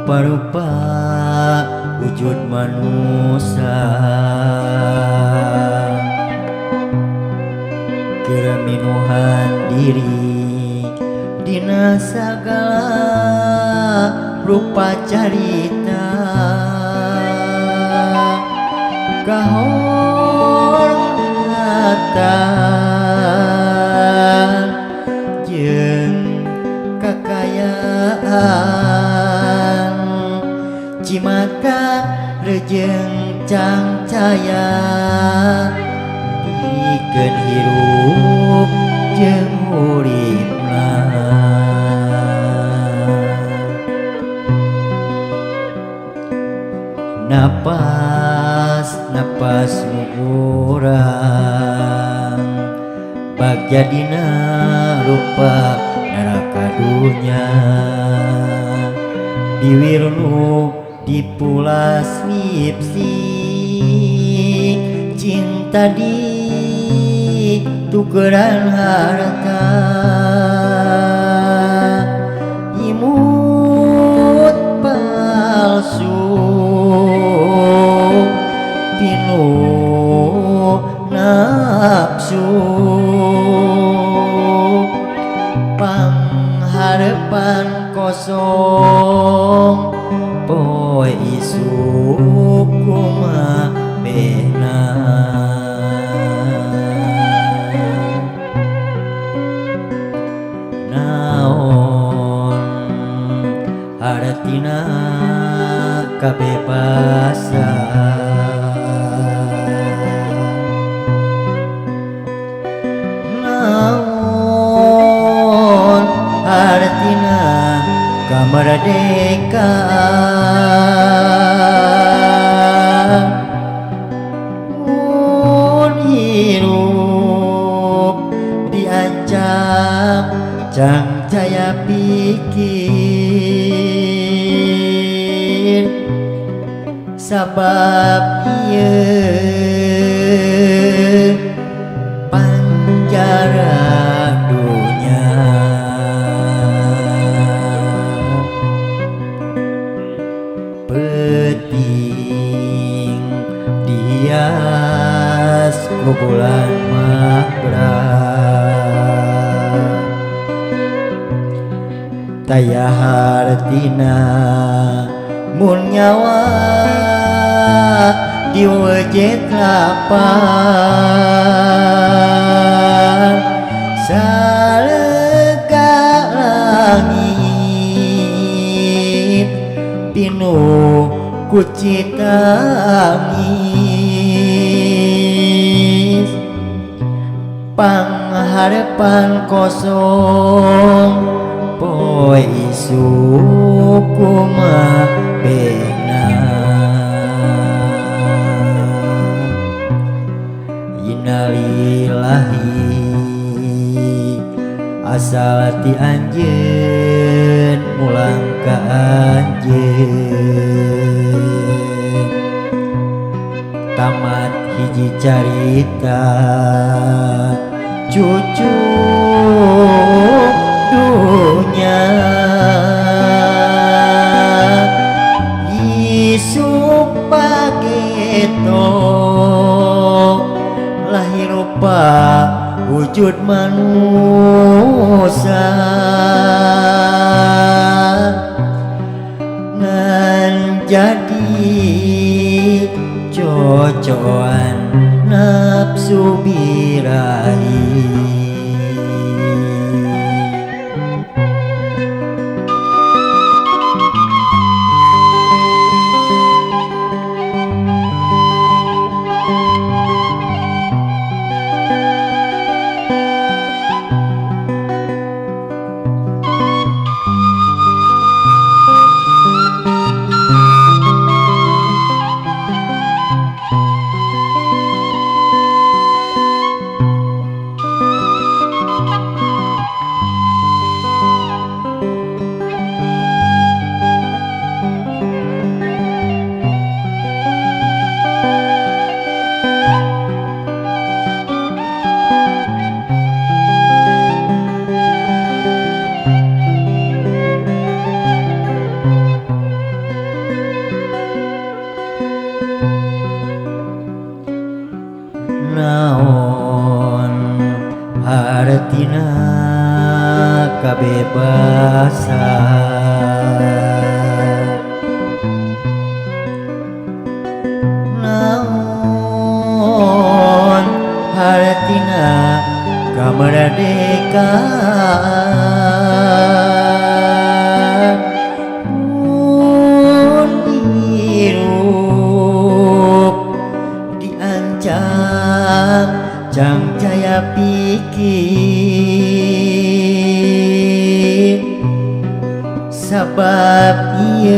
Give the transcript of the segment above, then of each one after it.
Rupa-rupa wujud manusia, keur minuhan diri dina sagala rupa carita. Kahormatan jeung kakayaan, cimata rejeng cangcaya, pikeun hirup jeung huripna. Napas napas urang bagja dina rupa neraka dunya, biwir nu dipulas lipstik, cinta di tukeran harta. Imut palsu pinuh nafsu, pangharepan kosong poe isuk kumaha bena. Naon hartina kabebasan, naon hartina kamerdekaan. Mun hirup diancam cangcaya pikir, sabab ieu panjara dunya. Peuting dihias ku bulan mabrak, taya hartina mun nyawa diwejet lapar. Salega langit pinuh ku citangis, pangharepan kosong poe isuk kumaha bena. Innalillahi asal ti anjeun mulang ka anjeun, tamat hiji carita cucu dunya. Isuk pageto lahir rupa wujud manusia, ngan jadi cocoan nafsu birahi. Sabab ieu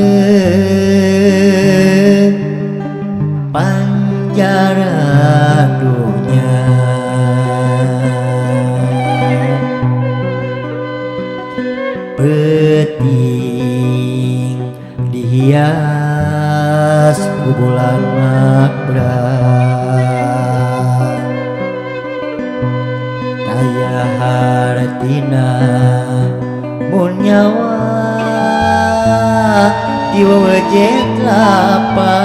panjara dunya peuting dihias ku bulan makbra taya hartina mun nyawa diwewejet lapang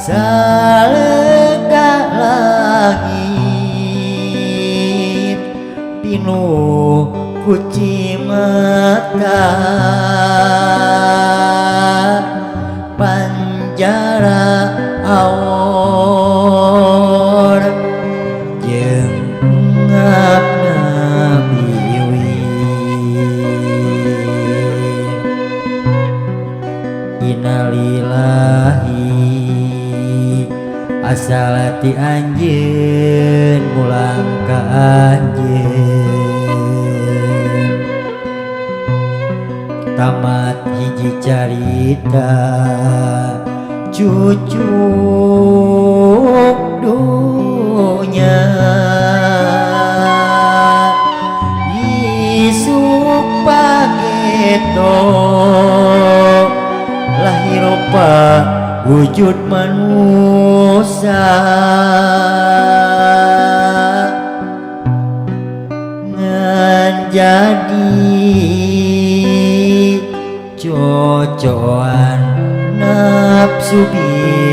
salega langit pinuh ku cimata panjara awor jeung ngapna biwir. Innalillahi asal ti anjeun mulang ka anjeun tamat hiji carita cucuk dunya isuk pageto lahir rupa wujud manusia ngan jadi cocoan nafsu birahi.